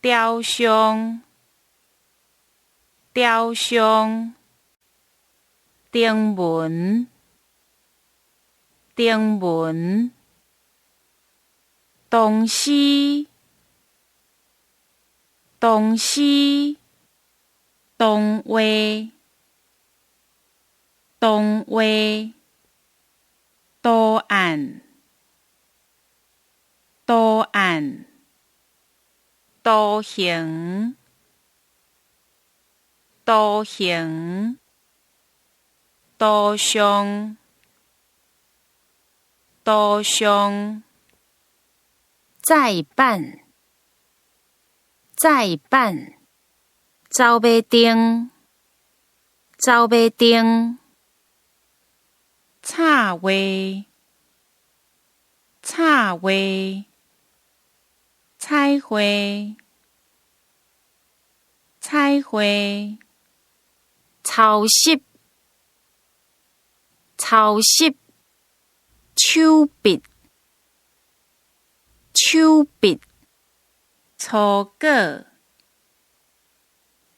雕像，雕像，顶文，顶文，东西，东西，动画，动画，图案，图案，图形，图形，图像，图像，再版，再版，走马灯，走马灯，插画，插画，彩绘，彩绘，抄袭，抄袭，手筆，手筆，初稿，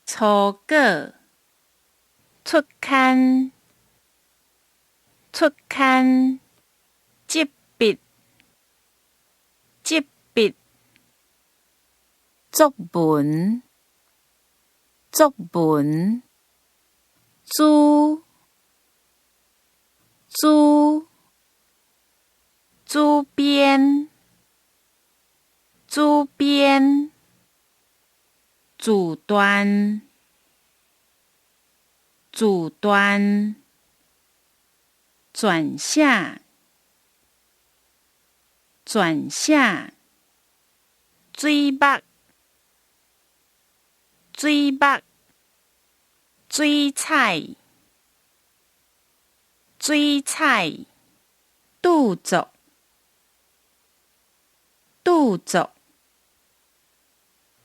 初稿，出刊，出刊，執筆，執筆，作文，作文，珠，珠，主編，主編，自斷，自斷，撰寫，撰寫，水墨，水墨，水彩，水彩，著作，著作，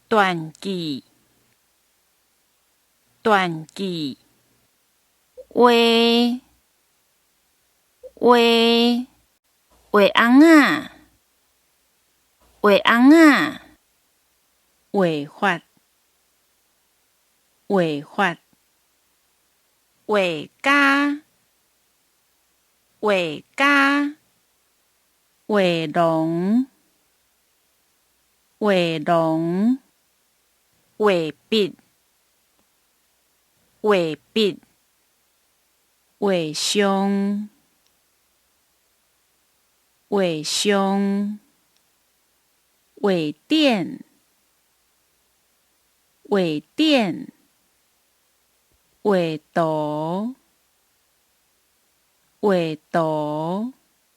傳記，傳記，畫，畫，畫翁仔，畫翁仔，畫法，畫法，畫家，畫家，畫廊，畫廊，畫筆，畫筆，畫像，畫像，畫點，畫點，畫圖，畫圖。